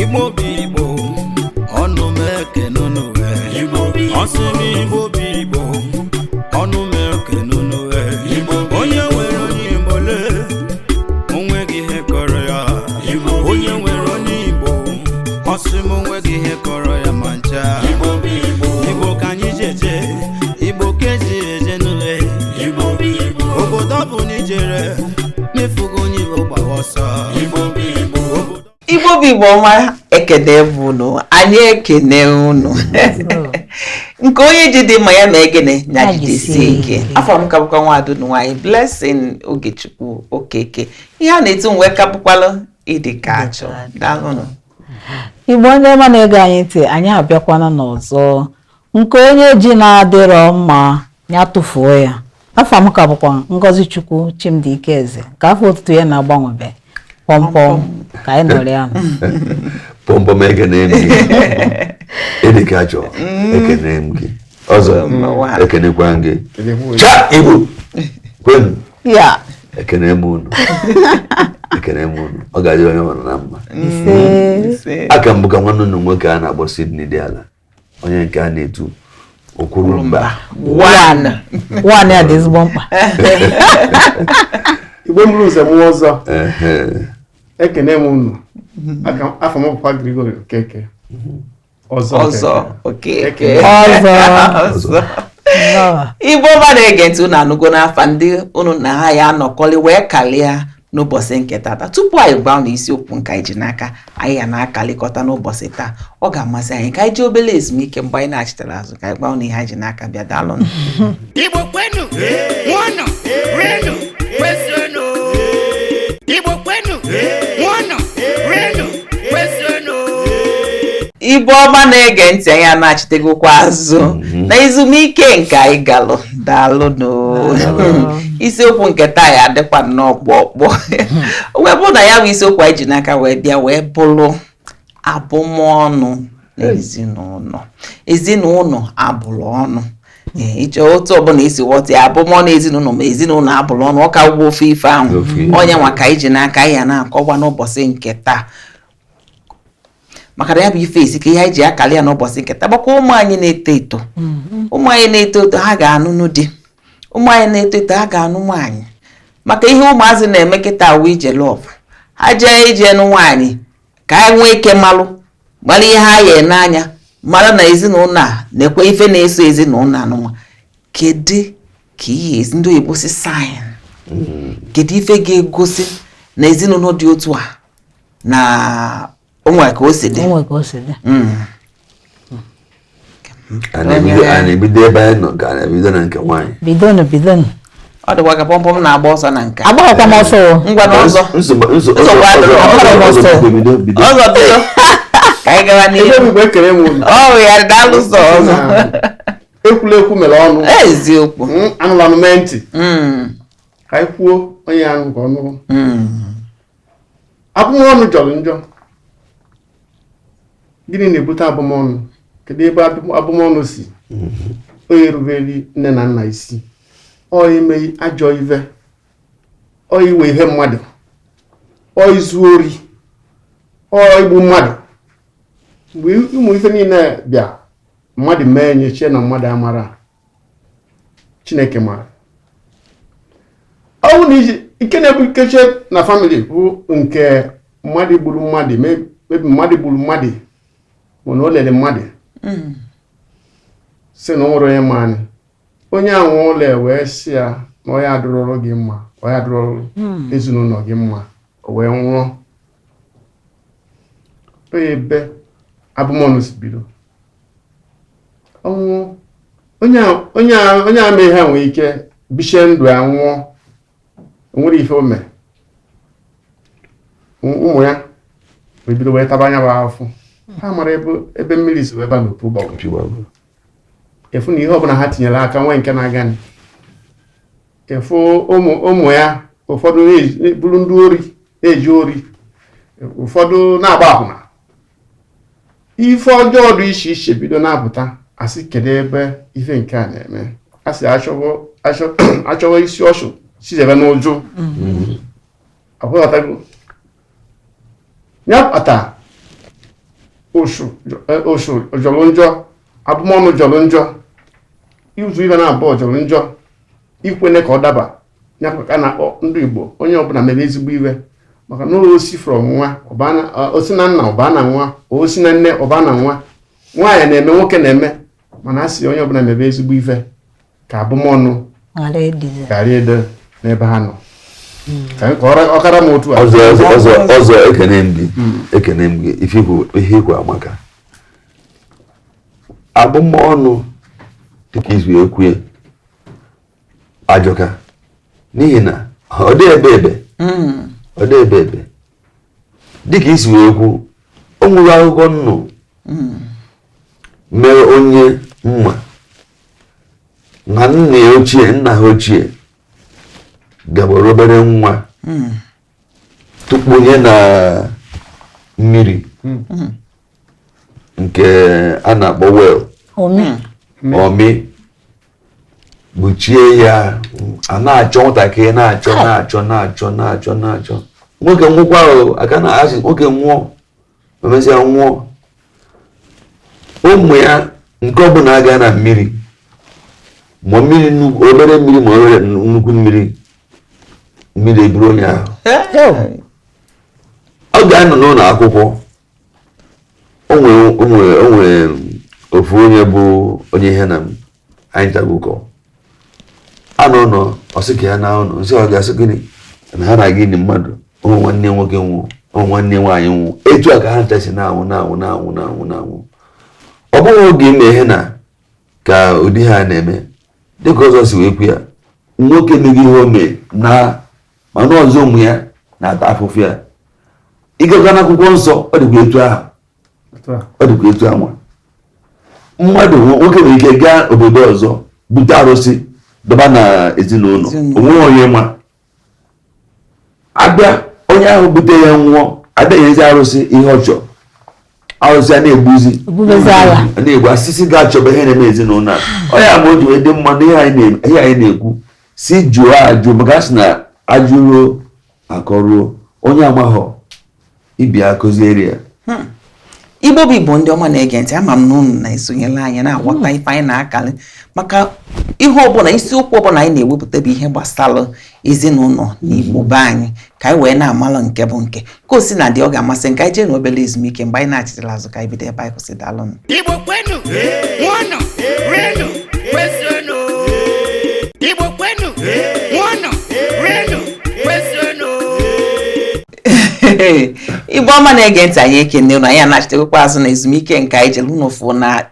Igbo bụ Igbo, ọnụ m ekene unu. Ọsị m Igbo bụ Igbo, ọnụ m ekene unu. Onye nwere onye Igbo, lee, onweghị ihe kọrọ ya. Onye nwere onye Igbo, ọsị m onweghị ihe kọrọ ya ma ncha. Igbo ka anyị ji eje, Igbo ka eji eje n'ule. Obodo ọ bụ na ijere mefugo onye Igbo, gbawa ọsọ. Igbo bụ Igbo ọma, ekene bụ unu, anyị ekene unu. Nke onye ji dị mma ya ma egene ya jidesie ike. Afọ m ka bụkwa nwaada unu nwaanyị, Blessing Ogechukwu Okeke. Ihe a na-etu m wee kapụkwalụ ịdị ka achọ. Daalụnụ. Igbo ndị ọma na-ege anyị ntị, anyị abịakwana n'ọzọ. Nke onye ji na-adịrọ mma ya tụfuo ya. Afọ m ka bụkwa Ngozi Chukwu Chimdi Ikeze, ka afọ otutu ya na-agbanwebe pọmpọm ka anyị nọrọ ya nọ. Pọmpọm, ekene m gị. Ịdị ka achọ, ekene m gị ọzọ. Ekenekwa m gị. Cha Igbo kwenu! Ya. Ekene m unu, ekene m unu. Ọ ga-adị onye ọbụla na mma. Ise. Ise. Aka mbụ ka nwanne unu nwoke a na-akpọ Sydney dị ala, onye nke a na-etu Okwurumba. One. One ya dị ezigbo mkpa. Igbo mụrụ ụzọ mụọ ọzọ. Ekene m unu. Afọ m bụkwa Gregory Okeke ọzọ. Ọzọ Okeke. Okeke. Ọzọ. Ọzọ. Nnọọ. Igbo ọma na-ege ntị, unu anụgo n'afa ndị unu na ha ya anọkọli wee kalịa n'ụbọchị nke tata. Tupu anyị gwa unu isiokwu nke anyị ji n'aka anyị ya na-akalịkọta n'ụbọchị taa, ọ ga-amasị anyị ka anyị jee obere ezumike. Mgbe anyị na-achịtara azụ, ka anyị gwa unu ihe anyị ji n'aka bịa. Daalụnụ. Igbo kwenu, nwụọnụ, rienụ, kwezuonụ. Igbo kwenu, nwụọnụ, rienụ, kwezuonụ. Igbo ọma na-ege ntị, anyị anachitegokwa azụ na ezumike nke anyị galụ. Daalụnụ. Isiokwu nke taa ya adịkwa nnọọ kpọkpọ, wee bụrụ na ya bụ isiokwu anyị ji n'aka wee bịa wee bụrụ abụmọnụ na ezinụlọ. Ezinụlọ abụrụ ọnụ. Ee, ịchọ otu ọbụla isi ghọta ya, abụmọnụ ezinụlọ ma ezinụlọ abụrụ ọnụ, ọ ka wụ ofe ife ahụ. Ofu ife. Onye nwa ka anyị ji n'aka anyị ya na-akọwa n'ụbọchị nke taa, maka na ya bụ ife esi ka ihe anyị ji akali ya n'ụbọchị nke taa gbakwa ụmụ anyị na-eto eto. Ụmụ anyị na-eto eto, ha ga-anụnụ di. Ụmụ anyị na-eto eto, ha ga-anụ nwaanyị, maka ihe ụmụazị na-eme kịta awụ ije love. Ha jee ije nụ nwaanyị ka ha nwee ike malụ mara ihe ha ya ene anya, mara na ezinụlọ a na-ekwe ife na-eso ezinụlọ anụnwa. Kedu ka ihe ezi ndị oyibo si sign? Kedu ife ga-egosi na ezinụlọ dị otu a na o nwere ka o si dị? O nwere ka o si dị. A na-ebido ebe anyị nọ ka a na-ebido na nke nwaanyị? Bidonu, bidonu. Ọ dịkwa ka pọmpọm na-agba ọsọ na nke a. Agbakọkwa m ọsọ o. Ngwa na ọzọ. Nsogbu Nsogbu adịrọ. ọzọ, Ọzọ. bido, bido, bido. Ọzọ, bido ka anyị gawa Ebe n'ihu. Igbo, ekele m unu. Ọ ya, daalụ sọ ọzọ. Ekwula ekwu mere ọnụ. Eziokwu. Anụla anụ mee ntị. Ka anyị kwuo onye ahụ ka ọ nụrụ. Abụmọnụ jọrọ njọ. Gịnị na-ebute abụmọnụ? Kedu ebe abụmọnụ si? Onye rubere nne na nna isi, ọ ime ajọ ive, ọ iwe ihe mmadụ, ọ izu ori, ọ igbu mmadụ. Mgbe ụmụ ife niile bịa, mmadụ mee nye chie na mmadụ amara, Chineke mara. Ọ bụ na iji ike na-ebu ikeche na family bụ nke mmadụ gburu mmadụ, maybe mmadụ gburu mmadụ, mana o lere mmadụ si na o nwere onye ma anyị, onye ahụ ụlọ wee sị ya na ọ ya adịrọrọ gị mma, ọ ya adịrọrọ ezinụlọ gị mma, o wee nwụọ. Onye ebe abụmọnụ si bido, ọnwụ onye a mee ihe a nwere ike bichie ndụ ya, nwụọ, o nwere ife o mee. Ụmụ ya wee bido wee taba anya bụ afụ. Ha mara ebe mmiri si wee ba n'opu ụgbọgụrụ. Efu na ihe ọbụla ha tinyere aka nwee nke na-aga ni. Efu ụmụ ụmụ ya ụfọdụ bụrụ ndị ori na-eji ori, ụfọdụ na-agba akwụna, ife ọjọọ dị iche iche bido na-apụta. Asị kedu ebe ife nke a na-eme? Asị achọghọ isi ọchụ chizebe n'ụjụ akwụghọtago ya kpata. Ụsụ ụsụ jọrọ njọ, abụmọnụ jọrọ njọ, ịzụ ibe na abụọ jọrọ njọ, ikwene ka ọ daba ya ka a na-akpọ ndị Igbo onye ọbụla mere ezigbo iwe, maka na osi from nwa osi na nna ọba na nwa, osi na nne ọba na nwa, nwaanyị na-eme, nwoke na-eme, mana a sị onye ọbụla mebe ezigbo ife ka abụmọnụ ghara ịdị n'ebe ha nọ. Ka ọ kara m otu a. Ọzọ ọzọ ọzọ, ekene m gị, ekene m gị. Ife ikwu, ihe ikwu amaka. Abụmọnụ dịka izu ekwu ajọka, n'ihi na ọ dị ebe ebe, ọ dị ebe ebe. Dịka isi wee kwu, o nwere akụkọ nnụ mere onye mma na nna ya ochie, nna ha ochie gabara obere nwa tụkpunye na mmiri nke a na-akpọ well, ọmị, kpuchie ya. A na-achọ nwatakịrị, na-achọ, na-achọ, na-achọ, na-achọ, na-achọ. Nwoke nwụkwa o, aka na asị nwoke nwụọ, emesịa nwụọ. Ụmụ ya nke ọbụla aga na mmiri, ma mmiri nnukwu, obere mmiri, ma obere nnukwu mmiri, mmiri eburu onye ahụ. Ọ ga-anọ n'ụlọ akwụkwọ. O nwere ofu onye bụ onye ihe na m anyị tagụkọ anọ nọ, ọsị ka ya na ụlọ nsị, ọ ga-asị gịnị na ha na-aga ili mmadụ, ụmụ nwanne nwoke nwụọ, ụmụ nwanne nwaanyị nwụọ. Etu a ka ha ncha si na-anwụ, na-anwụ, na-anwụ, na-anwụ, na-anwụ. Ọ bụghị oge ime ihe na ka ụdị ha na-eme. Dịka ọzọ si wee kwu ya, nwoke meghị ihe o mee na mana ọzọ ụmụ ya na-ata afụfụ ya. Ịgakwa n'akwụkwọ nsọ, ọ dịkwa etu ahụ, ọ dịkwa etu ahụ. Mmadụ nwoke nwere ike gaa obodo ọzọ bute arụsị dọba na ezinụlọ, onweghị onye ma. Abịa, onye ahụ bute ya nwụọ, abịa nyezi arụsị ihe ọ chọrọ, arụsị a na-egbuzi, a na-egbu asịsị ga-achọba ihe na-eme ezinụlọ a. Ọ ya ma o ji wee dị mma na ihe anyị na-ekwu si jụọ ajụ, maka a sị na ajụruo akọruo, onye amaghọ ibi akụziere ya. Igbo bụ Igbo, ndị ọma na-ege ntị, ama m na unu na-esonyere anyị na-aghọta ife anyị na-akali, maka ihe ọbụla, isiokwu ọbụla anyị na-ewepụta bụ ihe gbasara ezinụlọ na Igbo be anyị, ka anyị wee na-amalụ nke bụ nke ka o si na dị. Ọ ga-amasị nke anyị jee na obere ezumike. Mgbe anyị na-achịtara azụ, ka anyị bido ebe anyị kwụsị. Daalụnụ. Igbo kwenu, nwụọnụ, rienụ, kwezuonụ. Igbo kwenu, nwụọnụ, rienụ, kwezuonụ. Igbo ọma na-ege ntị, anyị ekene unu. Anyị anachitekwa azụ na ezumike nke anyị jere. Unu fụ na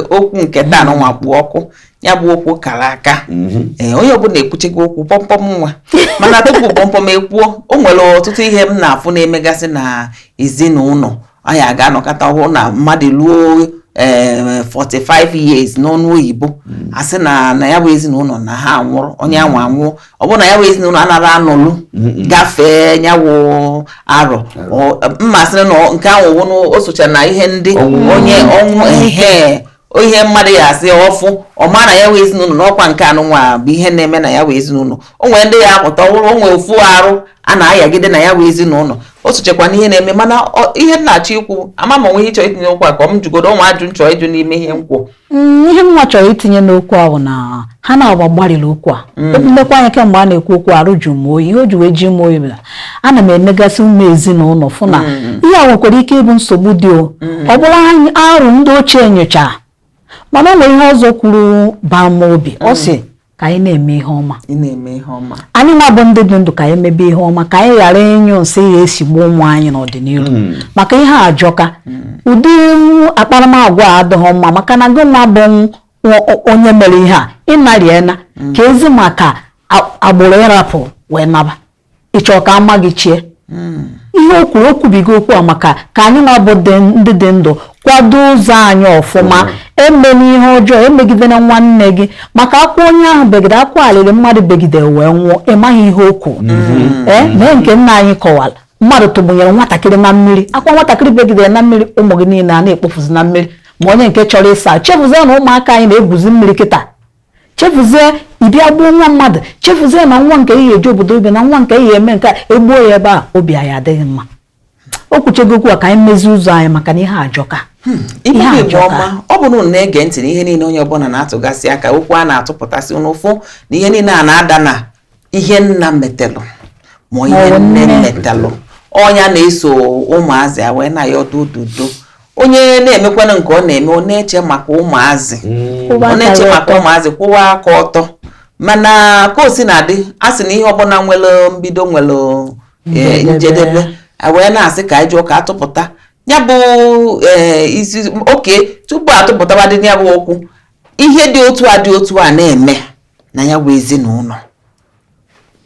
okwu nke taa nwa kpụ ọkụ, ya bụ okwu kara aka. Ee, onye ọbụla ekwuchego okwu pọmpọm nwa, mana tupu pọmpọm ekwuo, o nwere ọtụtụ ihe m na-afụ na-emegasị na ezinụlọ anyị. A ga-anọkọta hụ na mmadụ ruo ee 45 years n'ọnụ oyibo, asị na ya bụ ezinụlọ na ha anwụrụ, onye anwụ anwụọ. Ọ bụrụ na ya bụ ezinụlọ anaghị anọlụ gafee nyawo arọ, mma sịrị na nke ahụ wụ o socha na ihe ndị onye ọnwụ ehe ihe mmadụ ya asị ọfụ ọma na ya wee ezinụlọ n'ọkwa nke anụnwa bụ ihe na-eme na ya wee ezinụlọ. O nwere ndị ya apụta ọhụrụ, o nwere ofu arụ a na-ayagide na ya wee ezinụlọ, o sochakwa n'ihe na-eme. Mana ihe m na-achọ ikwu, ama m onwe ihe ịchọ itinye okwu a, ka m jugodo onwe ajụ nchọ ịjụ n'ime ihe nkwụ. Ihe m nwa chọrọ itinye n'okwu ahụ na ha na-agba gbarịrị okwu a ebulekwa anya. Kemgbe a na-ekwu okwu, arụ ju m oyi. Ihe o ji wee ji m oyi bụ na ana m enegasị ụmụ ezinụlọ, fụ na ihe a nwekwara ike ịbụ nsogbu dị o. Ọ bụrụ arụ ndị ochie nyochara, mana o nwere ihe ọzọ kwuru baa m obi. Ọ sị ka anyị na-eme ihe ọma. Ị na-eme ihe ọma. Anyị nwa bụ ndị dị ndụ, ka anyị mebe ihe ọma, ka anyị ghara ịnyụ nsị ya esigbu ụmụ anyị n'ọdịnihu, maka ihe ajọka. Ụdị akparamagwa a adịghị mma, maka na gị nwa bụ onye mere ihe a ịnariena ka ezi maka agbụrụ ịrapụ wee naba ịchọ ka ama gị chie. Ihe o kwuru, o kwubigo okwu a maka ka anyị nwa bụ ndị dị ndụ kwado ụzọ anyị ọfụma. Emela ihe ọjọọ, emegidere nwanne gị, maka akwa onye ahụ begide, akwa alịrị mmadụ begide wee nwụọ, ịmaghị ihe o kwuru. Ee, mee nke nna anyị kọwara, mmadụ tụgbụnyere nwatakịrị na mmiri, akwa nwatakịrị begidere na mmiri, ụmụ gị niile a na-ekpofuzi na mmiri, ma onye nke chọrọ ịsa. Chefuzie na ụmụaka anyị na-egwuzi mmiri kịta. Chefuzie ịbịa gbuo nwa mmadụ, chefuzie na nwa nke ihe eji obodo obi na nwa nke ihe eme nke a, egbuo ya ebe a, obi anyị adịghị mma. O kwuchego okwu a ka anyị mezie ụzọ anyị, maka na ihe ajọka. Igbo Ihe bụ Igbo ajọka. ọma. Ọ bụrụ na unu na-ege ntị n'ihe niile onye ọbụla na-atụgasị aka, okwu a na-atụpụtasị n'ụfụ na ihe niile a na-ada na ihe nna metelụ ma ihe Ma ọ nne nne. metelụ, ọnya na-eso ụmụazị a wee na ya ọdụ ududo. Onye na-emekwanụ nke ọ na-eme, ọ na-eche maka ụmụazị, Kwụba ọ aka na-eche ya maka ọtọ. ụmụazị, kwụwa aka ọtọ. Mana ka o si na-adị, a sị na ihe ọbụla nwere mbido nwere njedebe. Njedebe. A wee na-asị ka anyị jụọ ka atụpụta ya bụ isi oke tupu atụpụtawa dị ya bụ okwu. Ihe dị otu a dị otu a na-eme na ya bụ ezinụlọ,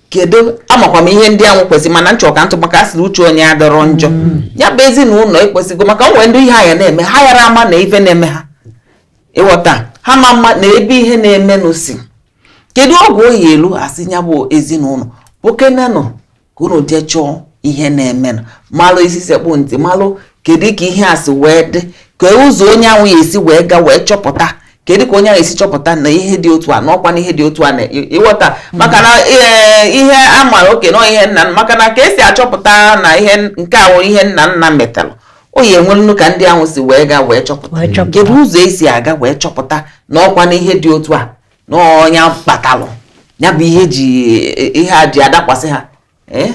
kedu amakwa m ihe ndị ahụ kwesịrị? Mana nchọ ka ntụ, maka asị na uche onye adọrọ njọ. Ya bụ ezinụlọ ekwesịgo, maka o nwere ndị ihe anya na-eme ha yara ama na ife na-eme ha, ịghọta ha ma mma na ebe ihe na-emenụ si. Kedu oge oyi elu asị ya bụ ezinụlọ okenenụ ka unu jee chọọ ihe na-emenụ, malụ isi sekpụ ntị, malụ kedu ka ihe a si wee dị, ka ụzọ onye ahụ ya esi wee gaa wee chọpụta, kedu ka onye ahụ esi chọpụta na ihe dị otu a n'ọkwa na ihe dị otu a na ịghọta, maka na ihe a mara oke na ihe nna, maka na ka esi achọpụta na ihe nke a wụ ihe nna nna metalụ, o yi enwelu ka ndị ahụ si wee gaa wee chọpụta. Wee chọpụta. Kedu ụzọ esi aga wee chọpụta na ọkwa na ihe dị otu a na ọnya kpatalụ ya bụ ihe ji ihe a ji adakwasị ha? Ee.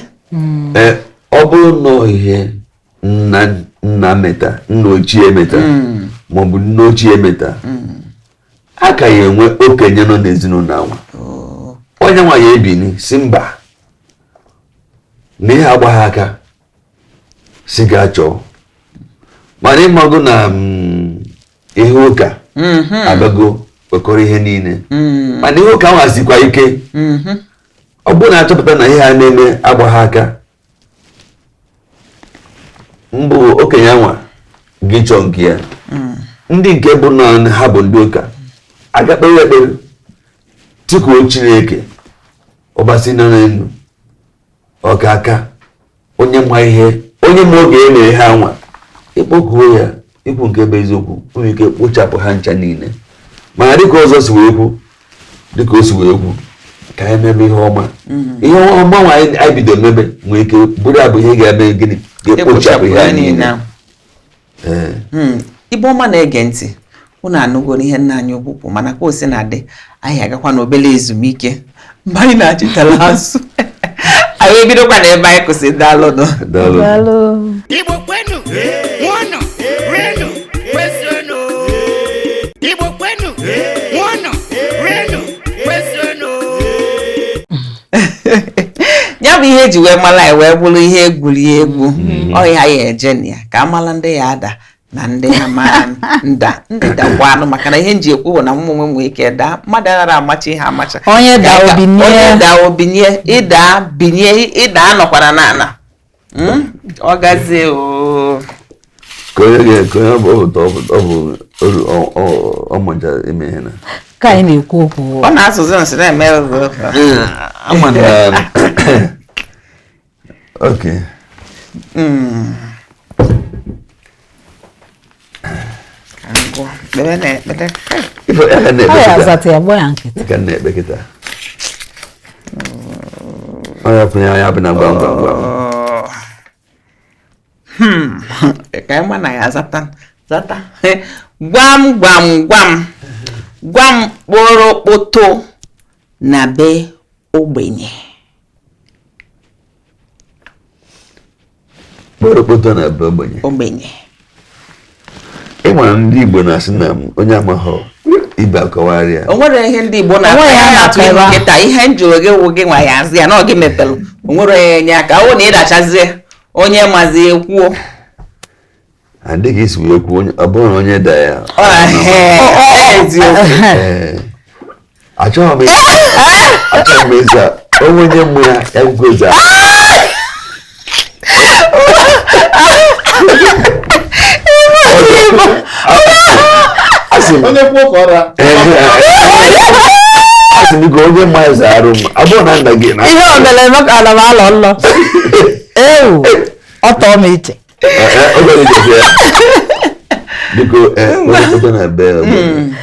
Ee, ọ bụrụ na ihe nna nna meta, nna ochie meta maọbụ nne ochie meta, a ka ya enwe okenye nọ n'ezinụlọ ahụ, onye nwa ya ebini si mba na ihe agbaghị aka si gaa chọọ. Mana ịmago na ihe ụka abago kwekọrọ ihe niile, mana ihe ụka ahụ hazikwa ike. Ọ bụrụ na achọpụta na ihe a na-eme agbaghị aka, mbụ okenye anwa gị chọọ nke ya, ndị nke bụ na ha bụ ndị ụka aga kpere ekpere, tikuo Chineke ọbasi nọ n'elu ọka aka, onye ma ihe, onye ma oge e mere ha anwa, ịkpọkuo ya ikwu nke bụ eziokwu, nwere ike kpochapụ ha ncha niile. Mana dịka ọzọ si wee kwu, dịka o si wee kwu, ka anyị mebe ihe ọma, ihe ọma nwa anyị bido mebe nwere ike bụrụ abụ ihe ga-eme gịnị, ga-ekpochapụ ihe anyị niile. Ee. Igbo ọma na-ege ntị, unu anụgo n'ihe nna anyị ogbupụ. Mana ka o si na-adị, anyị agakwa n'obere ezumike. Mgbe anyị na-achịtala azụ, anyị ebidokwa na ebe anyị kwụsị. Daalụnụ. Daalụ. Daalụ. Igbo kwenu, nwụọnụ, rienụ, kwezuonụ. Igbo kwenu, nwụọnụ, rienụ, kwezuonụ. Ya bụ ihe eji wee mara anyị wee bụrụ ihe egwuregwu ọhịa ya eje na ya ka amala ndị ya ada na ndị ya ma nda, ndị dakwanụ, maka na ihe nji ekwu bụ na mụ onwe m nwee ike daa. Mmadụ anaghị amacha ihe amacha. Onye daa, obinie. Onye daa obinye, ịda binye, ịda anọkwara n'ala. Ọ gazie oo. Ka onye ka onye ọ bụ ọ bụ ọ bụ ọ machara ime ihe na Ka anyị na-ekwu okwu. Ọ na-asụzi nsị na-eme. Ama na okay. Ka m gụọ. Kpere na ekpere. Ife ya ka Ọ na-ekpe ya kịta. azata ya, gbaa ya nkịtị. Ya ka na-ekpe kịta. Ọ ya kwụnye ya bụ na gwam gwam gwam. Ka anyị ma na ya zata zata. Gwam gwam gwam gwam kpụrụkpụtụ na be ogbenye. Kpọrọkpọtọ na be ogbenye. Ogbenye. Ị mara ndị Igbo na-asị na onye amaghọ ibe akọwarịa. O nwere ihe ndị Igbo O na-atụ nwere ya ihe na-atụ na-akọ ilu ebe ahụ. kịta. Ihe m jụrụ gị wụ gị nwa ya azụ ya na ọ gị mepelụ. O nwere onye enye aka ọ na ịdachazie onye mazi ekwuo. Adịghị isi wee kwuo onye ọ bụrụ na onye da ya. Ọ, ehe, eziokwu. Ee. Achọghị m ịza onwe onye mmụ ya ya kwukwo ịza. Asị m Onye kwuo ka ọra. Asị m ka onye mma ya zara m, ọ bụrụ na nna gị na Ihe o mere eme ka ana m alọ nlọ ewu, ọ tọọ m iche. Oge ọ ga-eje ya biko, onye kpọtọ na be ogbenye.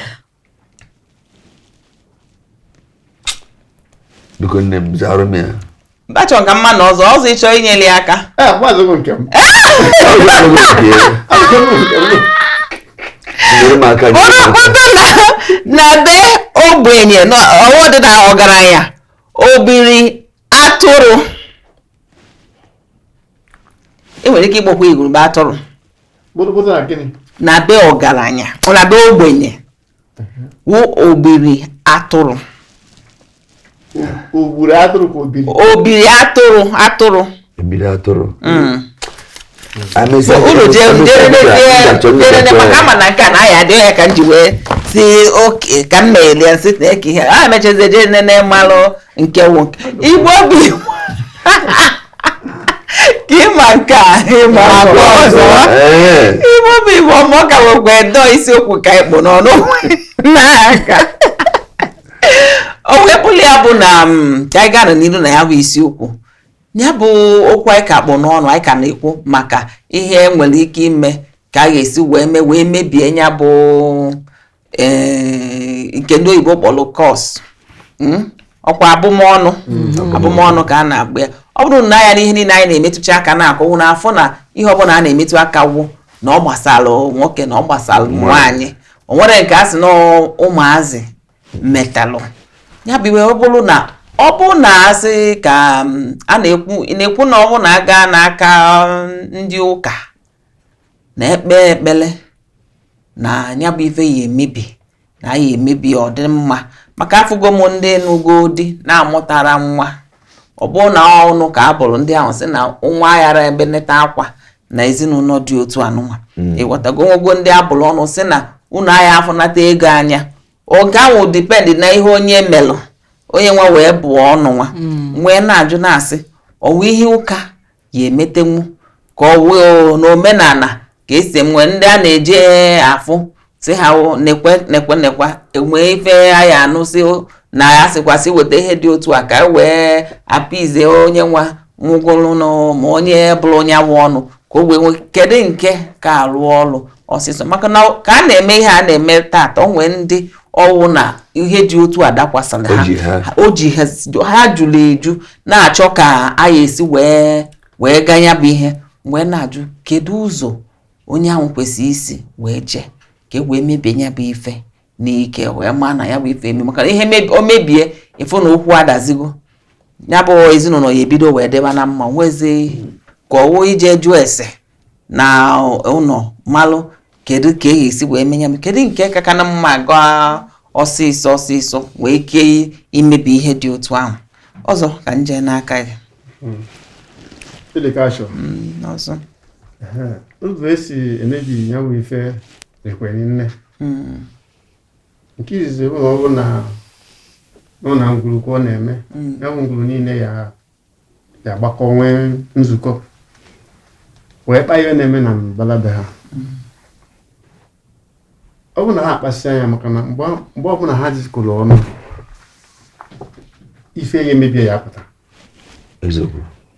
Biko nne m, zara m ya. Achọrọ ka mma na ọzọ ọzọ ịchọ inyere ya aka. Ee, gbazụgo nke m. Nyere m aka. Kpụrụkpụrụ na be ogbenye na ọwụ dị na ọgaranya obiri atụrụ. E nwere ike ịkpọkwa igurube atụrụ. Kpụrụkpụrụ na gịnị? Na be ọgaranya ọ na be ogbenye wụ obiri atụrụ. Ogburu atụrụ ka obiri. Obiri atụrụ atụrụ. Ebiri atụrụ. Unu jee maka ama na nke a na aya adịghị ya ka m ji wee si oke ka m melie nsị na eke ihe a mechazie jee nene mmalụ nke wụ nke Igbo bụ Igbo ka ịma nke a ịma agwa ọzọ. Igbo bụ Igbo ma ọ ka nwekwa dọọ isiokwu ka ịkpụ n'ọnụ n'aka o wepụrụ ya bụ na ka anyị gaa n'ilu na ya bụ isiokwu ya bụ okwu anyị ka kpụ n'ọnụ anyị ka na-ekwu maka ihe nwere ike ime ka a ga-esi wee mee wee mebie ya bụ nke ndị oyibo kpọrọ curse. Ọkwa abụmọnụ abụmọnụ ka a na-agba ya. Ọ bụrụ na ya n'ihe niile anyị na-emetụcha aka na-akọwụ n'afọ na ihe ọbụla a na-emetụ aka wụ na ọ gbasara nwoke na ọ gbasara nwaanyị, o nwere nke a sị na ụmụazị metalụ ya bụ iwe. Ọ bụrụ na ọ bụ na asị ka a na-ekwu na ọ bụ na aga n'aka ndị ụka na-ekpe ekpele na ya bụ ife ya emebi na ya emebi ọ dị mma, maka afụgo m ndị nugo di na-amụtara nwa, ọ bụrụ na ọnụ ka a bụrụ ndị ahụ sị na nwa aghara ebe neta akwa na ezinụlọ dị otu anụnwa. Ịghọtago nwogo ndị abụrụ ọnụ sị na unu agha afụnata ego anya oge ahụ depend na ihe onye melụ onye nwa wee bụọ ọnụ nwa wee na-ajụ na-asị ọwụ ihe ụka ya emetenwu ka ọ wee n'omenala ka esi enwe ndị a na-eje afụ si ha nekwe nekwe nekwa enwee ife ya anụ si na ya sịkwasị weta ihe dị otu a ka e wee apịze onye nwa nwụgụrụ ma onye bụrụ onye awụ ọnụ ka o wee nwee kedu nke ka arụ ọrụ ọsịsọ, maka na ka a na-eme ihe a na-eme tata o nwee ndị ọwụ na ihe dị otu a dakwasịrị ha o ji ha jụrụ eju na-achọ ka a ya esi wee gaa ya bụ ihe wee na-ajụ kedu ụzọ onye ahụ kwesịrị isi wee jee ka e wee mebie ya bụ ife n'ike wee maa na ya bụ ife eme, maka na ihe o mebie ịfụ na okwu adazigo ya bụ ezinụlọ ya ebido wee deba na mma nwezi ka ọwụ ije jụọ ese na ụlọ malụ kedu ka e ga-esi wee menye m kedu nke ka na mma gaa ọsịsọ ọsịsọ wee ike imebi ihe dị otu ahụ. Ọzọ ka m jee n'aka ya. Ọzọ ụzọ esi emebi ya bụ ife ekwere nne nke izizi bụ na ọ bụ na nọ na ngwuru ka ọ na-eme ya bụ ngwuru niile ya agbakọ nwee nzukọ wee kpaa ihe na-eme na mbala be ha. Ọ bụ na ha akpasị anya maka na mgbe ọbụla ha jikọrọ ọnụ ife ya emebie ya apụta,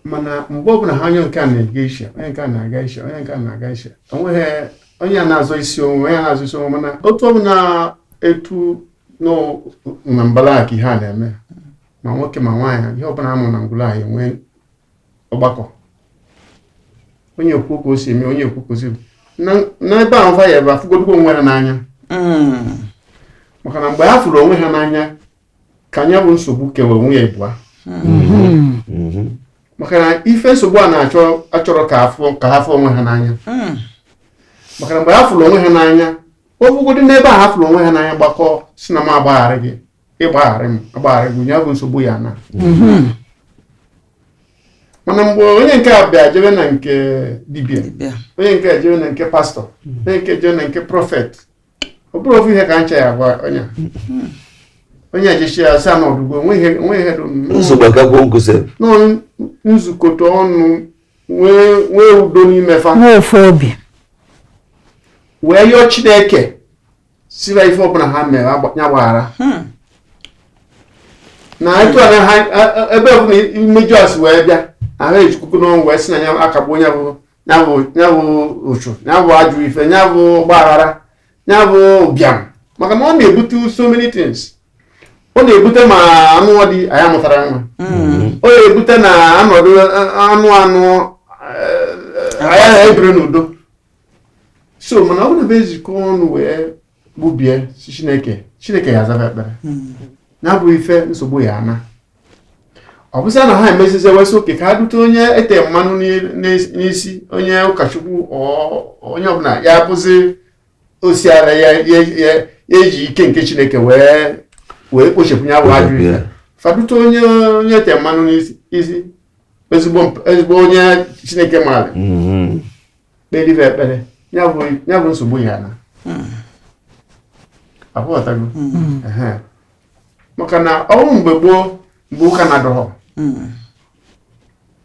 mana mgbe ọbụla ha onye nke a na-aga ishe onye nke a na-aga ishe onye nke a na-aga ishe onweghị onye a na-azọ isi onwe onye a na-azọ isi onwe, mana otu ọbụla etu na mbala ka ihe a na-eme ma nwoke ma nwaanyị ihe ọbụla amụ na ngwụrụ ahụ enwe ọgbakọ onye ekwu ka o si eme onye ekwu ka o si n'ebe ahụ fa ya ebe afụgodugbo onwe ha n'anya, maka na mgbe ha fụrụ onwe ha n'anya ka anya bụ nsogbu kewa onwe ya ịbụa, maka na ife nsogbu a na-achọ achọrọ ka ha fụ onwe ha n'anya, maka na mgbe ha fụrụ onwe ha n'anya ọbụgodị n'ebe a ha fụrụ onwe ha n'anya gbakọ si na m agbagharị gị ịgbagharị m agbagharị gị ya bụ nsogbu ya na. Mana mgbe onye nke a bịa jebe na nke dibịa, onye nke a jebe na nke pastọ, onye nke jebe na nke prọfet, ọ bụrụ ofu ihe ka ncha ya agwa onye onye ejechi ya sị na ọdụgbo onwe ihe nzukọta ọnụ nwee udo n'ime fa nwee ofu obi wee yọọ Chineke sira ife ọbụla ha mere ya gbaghara na etu a na ebe ọbụla imeju asị wee bịa ahụ ejikuku n'ọnwụ wee sị na ya akagbuo ya bụ ụchụ ya bụ ajụ ife ya bụ ọgbaghara ya bụ ụbịam, maka na ọ na-ebute so many things. Ọ na-ebute ma anụ dị anyị amụtara nwa. Ọ na-ebute na anọdụ anụ anụ anyị ebiri n'udo. So mana ọ bụrụ na ezikọ ọnụ wee gbubie si Chineke, Chineke ya azaba ekpere. Ya bụ ife nsogbu ya ana. Ọ bụzịa na ha emezizie wesị oke ka ha dute onye ete mmanụ n'isi, onye ụkọchukwu, onye ọbụla ya bụzi osiara ya ya eji ike nke Chineke wee kpochapụ ya bụ ajọ ife. Fadute onye ete mmanụ n'isi, ezigbo onye Chineke maara, kperive ekpere, ya bụ nsogbu ya na aghọtago. Maka na ọnwụ mgbe gboo, mgbe ụka na-adọghọ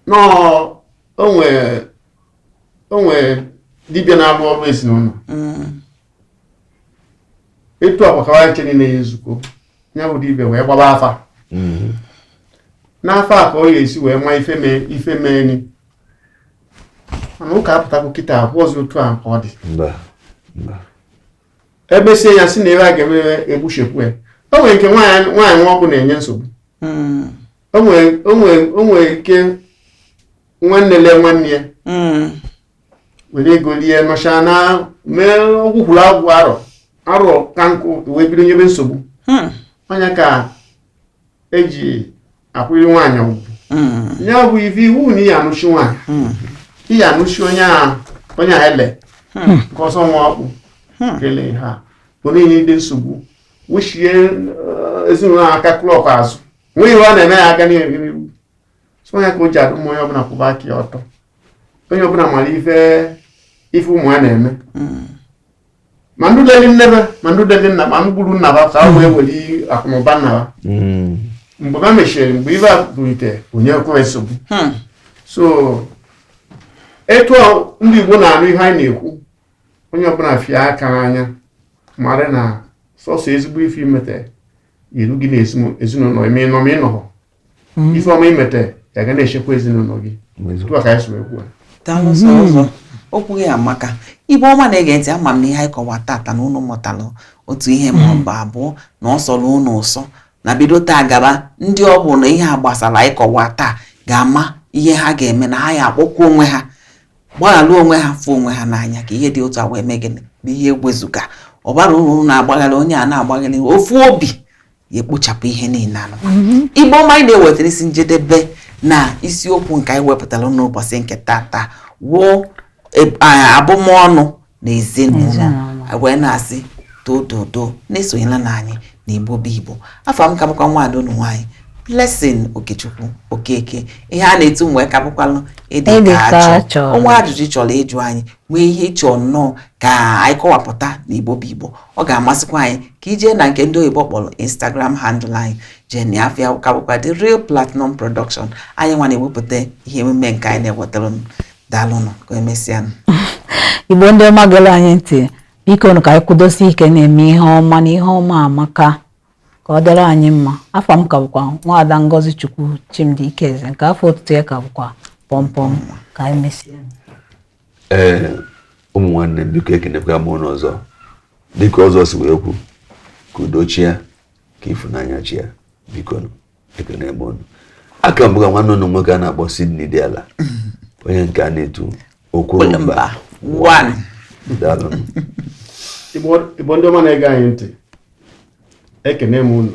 nọọ, onwe dibịa na-alụ ọrụ ezinụlọ etu akwakawa nche niile ya ezukọ, ya bụ dibịa wee gbaba afa. N'afọ a ka ọ ga-esi wee ma ife meeni. Mana ụka apụtago kịta abụọ ọzọ otu a ka ọ dị. Emesie ya si na ebe a ga-eme egbuchepụ ya. O nwere nke nwaanyị nwa ọkụ na-enye nsogbu. O nwere ike nwanne lee nwanne ya were ego lie nọcha na mee ọgwụkwuru agwụ arọ arọ ka nkụ wee bido nyebe nsogbu. Ọnya ka eji akwụghị nwaanyị ugwu. Ya bụ ife iwu na ihe anụchi nwaanyị, ihe anụchi onye a ele nke ọsọ nwa ọkpụ kele ha bụ niile dị nsogbu wuchie ezinụlọ aka klọk azụ nwee ihe ọ na-eme ya aka n'ihu. So onye ka o ji adụ mma onye ọbụla kwụba aka ya ọtọ, onye ọbụla mara ife ụmụ ya na-eme, ma ndị leli nnebe ma ndị leli nna ma mgburu nna ba ka ọ wee weli akụnụba nna ba. Mgbe ha mechiri, mgbe ife a bulite onye kwe nsogbu. So etu ndị Igbo na-anụ ihe anyị na-ekwu, onye ọbụla fie aka n'anya mara na sọsọ ezigbo ife imete iru gị na ezinụlọ ime ịnọ ma ịnọghọ ife ọma imete ya ga na-echekwa ezinụlọ gị. Otu a ka anyị si wee kwuo. Daalụ sọ ọzọ, okwu gị amaka. Igbo ọma na-ege ntị, ama m na ihe anyị kọwa tata na unu mụtalụ otu ihe ma ọ bụ abụọ na ọ sọrọ unu ụsọ na bido taa gaba. Ndị ọ bụ na ihe a gbasara anyị kọwa taa ga-ama ihe ha ga-eme na ha ya akpọkwa onwe ha, gbaghalụ onwe ha, fụ onwe ha n'anya, ka ihe dị otu a wee mee gịnị bụ ihe egwezuga ọ bara uru na-agbagharị onye a na-agbagharị ofu obi ya ekpochapụ ihe niile anụ. Igbo ọma, anyị na-ewetara isi njedebe na isiokwu nke anyị wepụtara n'ụbọchị nke tata wuo abụmọnụ na ezinụlọ, wee na-asị dododo na-esonyela na anyị na Igbo bụ Igbo. Afọ m ka bụkwa nwaada unu nwaanyị Blessing Okechukwu Okeke. Ihe a na-etu m wee ka bụkwalụ ịdị ka achọ onwe ajụjụ ị chọrọ ịjụ anyị, nwee ihe ịchọ nnọọ ka anyị kọwapụta na Igbo bụ Igbo. Ọ ga-amasịkwa anyị ka ijee na nke ndị oyibo kpọrọ Instagram handle anyị, jee afịa ka bụkwa The Real Platinum Production. Anyị nwa na-ewepụta ihe emume nke anyị na-ewetara. Daalụnụ, ka emesịanụ. Igbo ndị ọma gere anyị ntị, biko ka anyị kwudosie ike na-eme ihe ọma na ihe ọma amaka, ka ọ dịrị anyị mma. Afọ m ka bụkwa nwaada Ngozi Chukwu Chimdi Ikeze, nke afọ otutu ya ka bụkwa pọmpọm. Ka anyị mesịa. Ee, ụmụ nwanne m, biko ekenekwa m ụnụ ọzọ. Dịka ọzọ si wee kwu, ka udo chia, ka ịfụnanya chia, biko ekene m ụnụ. Aka m bụga nwanne ụnụ nwoke a na-akpọ Sydney Diala, onye nke a na-etu Okwurumba 1. Daalụ. Igbo ndị ọma na-ege anyị ntị, ekene m unu.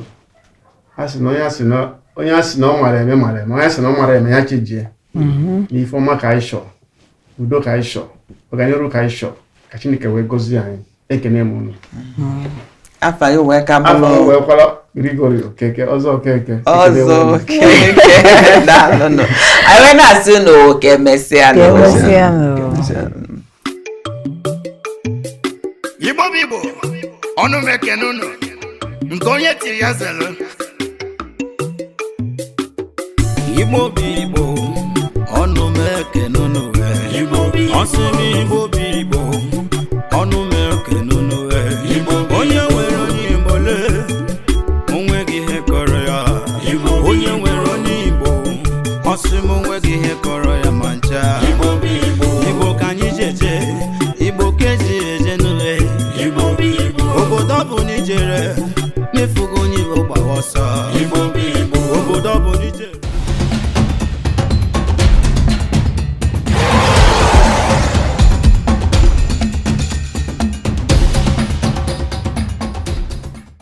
A sị na onye a sị na ọ mara eme mara eme, onye a sị na ọ mara eme ya chejie. N'ife ọma ka anyị chọọ, udo ka anyị chọọ, ọganiru ka anyị chọọ, ka Chineke wee gọzie anyị. Ekene m unu. Afa ya wee ka afọ bụrụ wee kwara Gregory Okeke ọzọ Okeke. Ọzọ Okeke, daalụnụ. Anyị wee na-asị unu ka emesịa. Ka emesịa. Ka emesịa. Igbo bụ Igbo, ọnụ m ekene unu. Nke onye tiri ya zelu. Igbo bụ Igbo, ọnụ m ekene unu. Ọsị m Igbo bụ Igbo, ọnụ m ekene unu. Onye nwere onye Igbo lee onweghị ihe kọrọ ya. Onye nwere onye Igbo, ọsị m onweghị ihe kọrọ ya ma ncha. Igbo ka anyị ji eje, Igbo ka eji eje n'ule. Obodo ọ bụ na ijere mefugo onye Igbo gbawa. ọsọ. Igbo bụ Igbo, obodo ọ bụ n'ije.